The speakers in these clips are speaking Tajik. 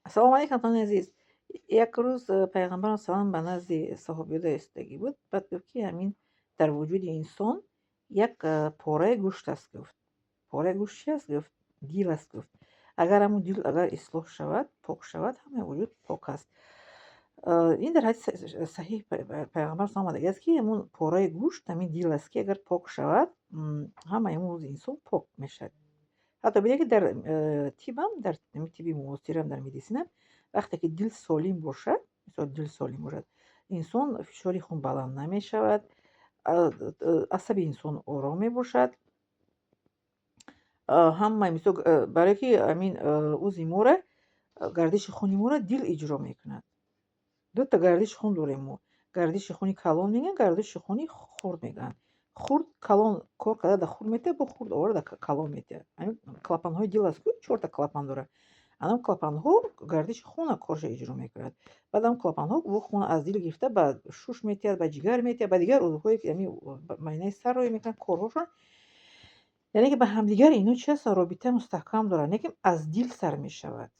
Ассалому алайкум, ҳамватанони азиз. Як рӯз Пайғамбар салам ба назди саҳобиёда истодагӣ буд. Баъд гуфт, ки ҳамин дар вуҷуди инсон як пораи гӯшт аст, гуфт. Пораи гӯшт чи аст, гуфт? Дил аст, гуфт. Агар ҳамун дил агар ислоҳ шавад, пок шавад, ҳамаи вуҷуд пок аст. Ин дар ҳадиси саҳиҳ Пайғамбар салам омадагӣ аст, ки ҳамун пораи гӯшт ҳамин дил аст, ки агар пок шавад, ҳамаи ҳамун узви инсон пок мешавад. Ҳатто бинед, ки дар тибам, дар тиби муосирам, дар медисинам, вақте ки дил солим бошад, мисол, дил солим бошад, инсон фишори хун баланд намешавад, асаби инсон ором мебошад. Ҳамаи, мисол, барое ки ҳамин узви моро, гардиши хуни моро дил иҷро мекунад. Дута гардиши хун дорем мо: гардиши хуни калон мегӯянд, гардиши хуни хурд мегӯянд. Хурд калон кор карда дар хурд метиҳад, бо хурд оварда дар калон метиҳад. Ҳамин клапанҳои дил аст ку, чорта клапан дорад. Анам клапанҳо гардиши хуна корша иҷро мекунад. Баъд ам клапанҳо бо хун аз дил гирифта ба шуш метиҳад, ба ҷигар метиҳад, ба дигар узвҳое, ки ҳамин майнаи сар роя мекунанд корҳошон. Яъне ки ба ҳамдигар ино чи ҳастанд? Робитаи мустаҳкам доранд, лекин аз дил сар мешавад.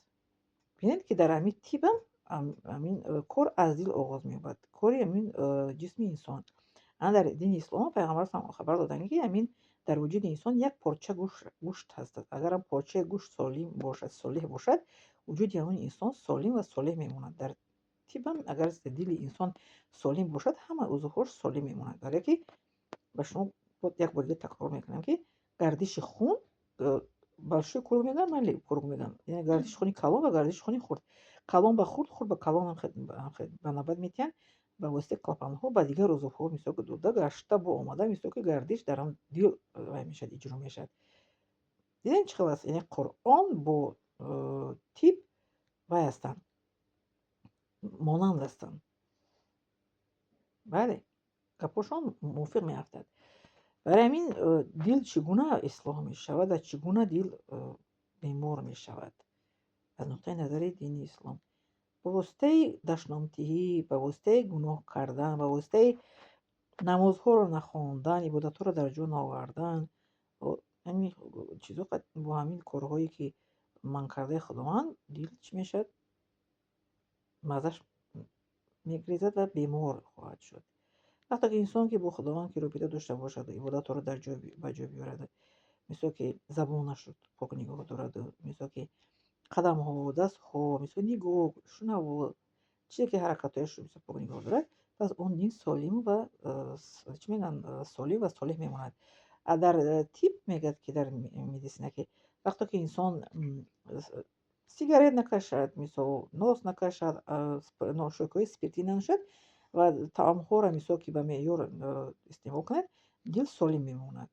Бинед, ки дар ҳамин тибам ҳамин кор аз дил оғоз меёбад, кори ҳамин ҷисми инсон. Ана дар дини ислом Пайғамбар салам хабар доданд, ки ҳамин дар вуҷуди инсон як порча гӯшт ҳаст. Агар ам порчаи гӯшт солим бошад, солеҳ бошад, вуҷуди ҳамон инсон солим ва солеҳ мемонад. Дар тибам агар дили инсон солим бошад, ҳама узвҳош солим мемонад. Барое ки ба шумо як бор дига такрор мекунам, ки гардиши хун большой круг мегӯянд, малый круг мегӯянд, яъне гардиши хуни калон ва гардиши хуни хурд. Калон ба хурд, хурд ба калон ба навбат метиҳанд, ба воситаи клапанҳо ба дигар узвҳо, мисол, ки дода гашта бо омада, мисол, ки гардиш дар ҳам дил вай мешавад, иҷро мешавад. Дидем, чӣ хел аст? Яъне Қуръон бо тиб вай ҳастанд, монанд ҳастанд. Бале, гапҳошон мувофиқ меафтад. Барои ҳамин дил чӣ гуна ислоҳ мешавад ва чӣ гуна дил бемор мешавад аз нуқтаи назари дини ислом? Ба воситаи дашномдиҳӣ, ба воситаи гуноҳ кардан, ба воситаи намозҳоро нахондан, ибодатҳоро дар ҷо наовардан. Ҳамин чизҳо, бо ҳамин корҳое, ки манъ кардаи Худованд, дил чӣ мешавад? Маззаш мегрезад ва бемор хоҳад шуд. Вақте ки инсон ки бо Худованд ки робита дошта бошад, ибодатҳоро дар ҷо ба ҷо биёрад, мисол, ки забонашро пок нигоҳ дорад, мисол, ки қадамҳо, дастҳо, мисол, нигоҳ, шунаво, чизе ки ҳаракатҳояшро, мисол, пок нигоҳ дорад, пас он дин солиму ва, чӣ мегӯянд, солим ва солеҳ мемонад. А дар тиб мегӯяд, ки дар медисина, ки вақте ки инсон сигарет накашад, мисол, нос накашад, нӯшокиҳои спиртӣ нанӯшад ва таомҳоро, мисол, ки ба меъёр истеъмол кунад, дил солим мемонад.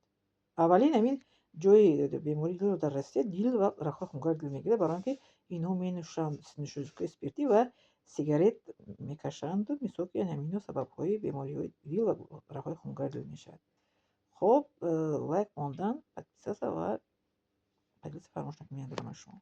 Аввалин ҳамин ҷои бемории дилро дар Россия дил ва рагҳои хунгари дил мегирад, барои он ки инҳо менӯшанд нӯшокиҳои спиртӣ ва сигарет мекашанду, мисол, ки ҳаминҳо сабабҳои бемориҳои дил ва рагҳои хунгари дил мешавад. Хоб, лайк мондан, подписаться ва поделиться фаромӯш накунед, меандорам аз шумо.